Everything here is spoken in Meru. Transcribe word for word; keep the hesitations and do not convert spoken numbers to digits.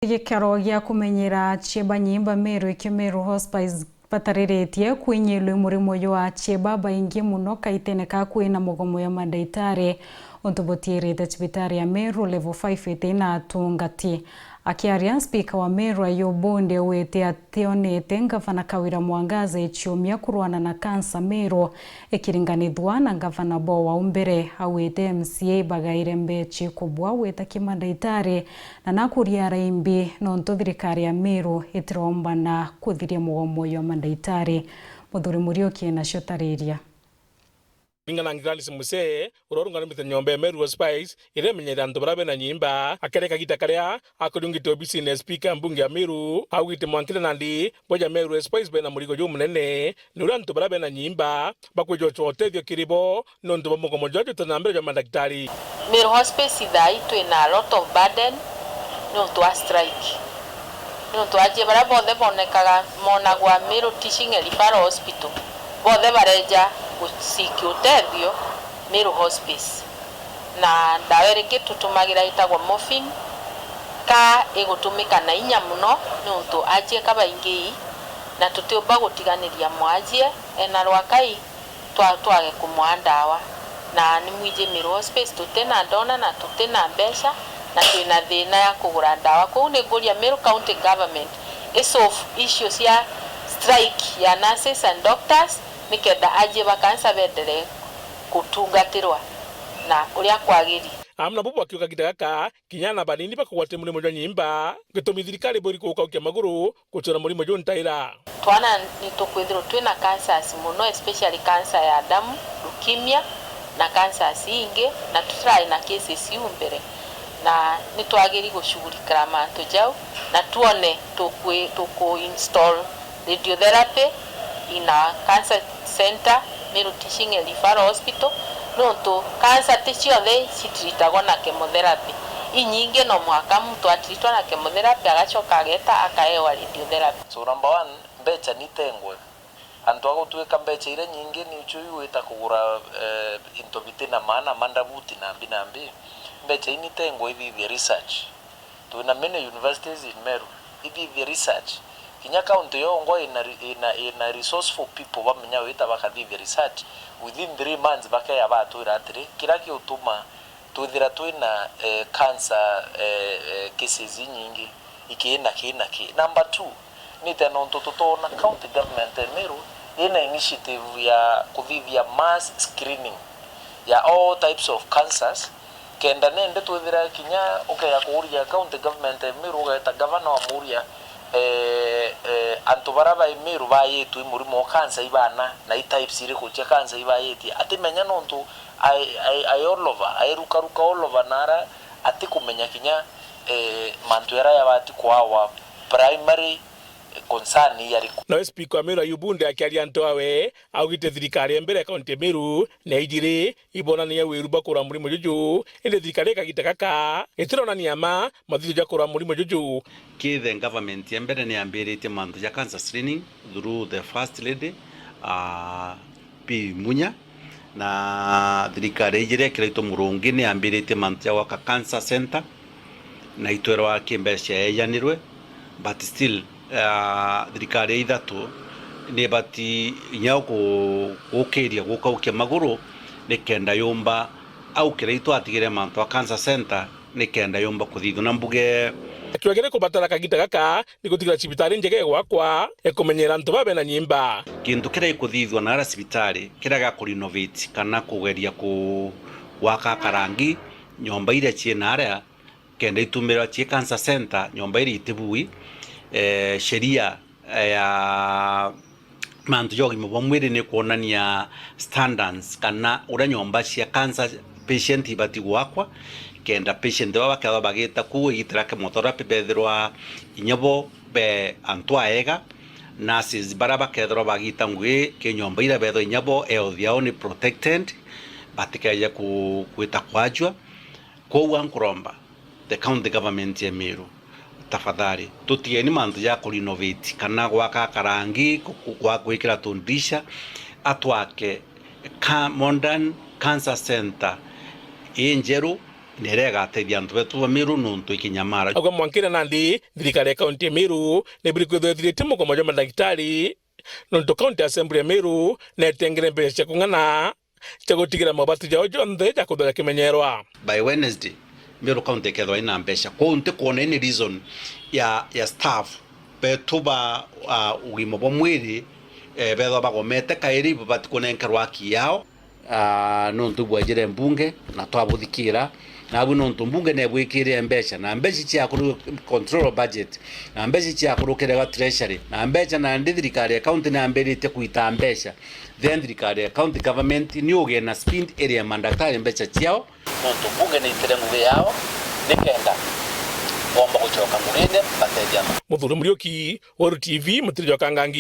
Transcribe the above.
Gikaro gia kumenyera acieba nyimba Meru ikio Meru Hospice batariritie kwinyilwa i murimo jwa acieba baingi muno kaitene ka kwina mugomo ya mandaitari, untu butiirite cibitari ya Meru Level five itina atungati. Akiaria, spika wa Meru Ayub Bundi augite ationete ngavana Kawira Mwangaza iciumia kurwana na kansa Meru ikiringanithua na ngavana bo wau mbere. Augite M C A ibagaire mbechi kubua gwita ki mandaitari, na nakuria araimbi nontu thirikari ya Meru itirombana kuthiria mugomo jwa mandaitari. Muthuri Muriuki nacio tariria. Ringana na Gladys Musee, uria urungamite nyomba ya Meru Hospice iria imenyete antu baria bena nyimba, akere kagita karia akuriungite obisine ya spika mbunge ya Meru, augite mwankire nandi boja Meru Hospice bena murigo jumunene, ni uria antu baria bena nyimba bakwijochwa utethio kiri bo nontu bwa mugomo jwa juta na mbere jwa mandaktari. Meru Hospice thaa ii twina a lot of burden nontu wa strike. Nontu ajie baria bonthe bonekaga monagwa Meru Teaching and Referral Hospital, bonthe bareja gu seek utethio Meru Hospice. Na ndawa iria ingi tutumagira itagwa morphine, ka igutumika na inya muno nontu ajie ka baingi ii, na tutiumba gutiganiria mwajie ena rwakai twa-, twage kumwaa ndawa. Na ni mwiji Meru Hospice tutina ndona na tutina mbeca, na twina thina ya kugura ndawa. Kwou ni nguria Meru County Government i solve issue cia strike ya nurses and doctors, nikenda ajie ba cancer benderee gutungatirwa na uria kwagiri. Amwe nabo bakiuga kagita gaka, kinya ana banini bakugwatia murimo jwa nyimba, gitumi thirikari buri gukaukia maguru gucura murimo juu ntaira. Twana ni tukwithirwa twina cancers muno, especially cancer ya damu, leukemia, na cancers ingi, na tutirae na cases iu mbere. Na ni twagiri gushughulikira mantu jau, na twone tukwi-, tuku install radiotherapy in a cancer center, Meru Teaching and Referral Hospital, nontu cancer ti cionthe citiritagwa na chemotherapy. Inyingi no mwaka muntu atiritwa na chemotherapy, agacoka ageta akaewa radiotherapy. So, number one, mbecha ni tengwe. Antu a gutwika mbecha iria nyingi ni ucio iu wita kugura, eh, into bitina maana, mandabuti na mbi na mbi. Mbecha ii ni tengwe ithithie research. Twina many universities in Meru, ithithie research. Kinya county yongwa ina re-, ina, ina resourceful people bamenya wita bakathithia research. Within three months bakeya batwira atiri, kiria giutuma twithira twina, eh, cancer, eh, eh, cases inyingi, iki na ki na ki. Number two, nite nontu tutona county government ya Meru ina initiative ya kuthithia mass screening ya all types of cancers, kenda nende twithira kinya ukeya kuuria county government ya Meru, ugeta gavana wamuuria, eh, eh, antu bara bai Meru bayitwe i murimo wa cancer ibana, na i types iriku cia cancer ibayitie, atimenya nontu ai, ai, ai all over, airukaruka all over, na ara atikumenya kinya, eh, mantu jaria jabati kwawa primary concern iyariku. Nawe spika wa Meru Ayub Bundi akiaria antu awe, augite thirikari ya mbere ya kaunti ya Meru ni yaijiri ibonania wiru bwa kurwa murimo juju, indi thirikari ya kagita gaka itironania ma mathithio ja kurwa murimo juju. Kithe government ya mbere ni yambiritie mantu ja cancer screening through the first lady, ah, P Munya, na thirikari ijiri ikiraitwe murungi ni yambiritie mantu ja gwaka cancer center, na itwerwa ki mbeca ejanirwe, but still, ah, thirikari ya ithatu ni ibati inya gu-, gukiria gukaukia maguru nikenda yumba au kiraitwe atigire mantu a cancer center nikenda yumba kuthithwa na mbuge. Akiuga kiria ikubatara kagita gaka ni gutigirira cibitari njega igwakwa ya kumenyera antu baa bena nyimba. Kintu kiria gikuthithua na aria cibitari, kiria gia ku renovate kana kugeria ku-, gwaka karangi nyomba iria cii na aria, kenda itumirwa cii cancer center, nyomba iria itibui, eh, sheria, eh, ya mantu ja ugima bwa mwiri ni kwonania standards kana uria nyomba cia cancer patient ibati gwakwa, kenda patient baba bakethirwa bagita kuu igitira chemotherapy bethirwa inya bo be antu aega, nurses bara bakethirwa bagita ngui ki nyomba iria bethirwa inya bo health yao ni protected, batikeje ku-, gwita kwajua. Kwou ankuromba the county government ya Meru, tafadhali, tutigeni mantu ja ku renovate kana gwaka karangi, ku-, ku-, gwa gwikira tundirisha, atwake ka-, modern cancer center injeru, na iria igateithia antu betu ba Meru nontu ikinyamara. Auga mwankire nandi, thirikari ya kaunti ya Meru ni biri kwithirwa ithiritie mugomo jwa mandagitari, nontu County Assembly ya Meru netengere mbeca cia kung'ana cia gutigira mabati jao jonthe ja kuthooja kimenyerwa. By Wednesday, Meru County ikethirwa ina mbeca. Kwou ntikwona any reason ya, ya staff betu ba, ah, ugima bwa mwiri, eh, bethwa bagomete kairi, babati kunenkerwa haki yao. Ah, nontu bwejire mbunge na twabuthikira, nabu nontu mbunge nebwikire mbeca, na mbeca ciakuru control budget, na mbeca ciakurukire gwa treasury, na mbeca nandi thirikari ya county nambiritie kuita mbeca, then thirikari ya county government ni ugie na spend area mandaktari mbeca ciao. Nontu mbunge ni itire ngugi yao, nikenda bomba gucoka ngugine batethia antu. Muthuri Muriuki, Weru T V, Mutiri jwa Kangangi.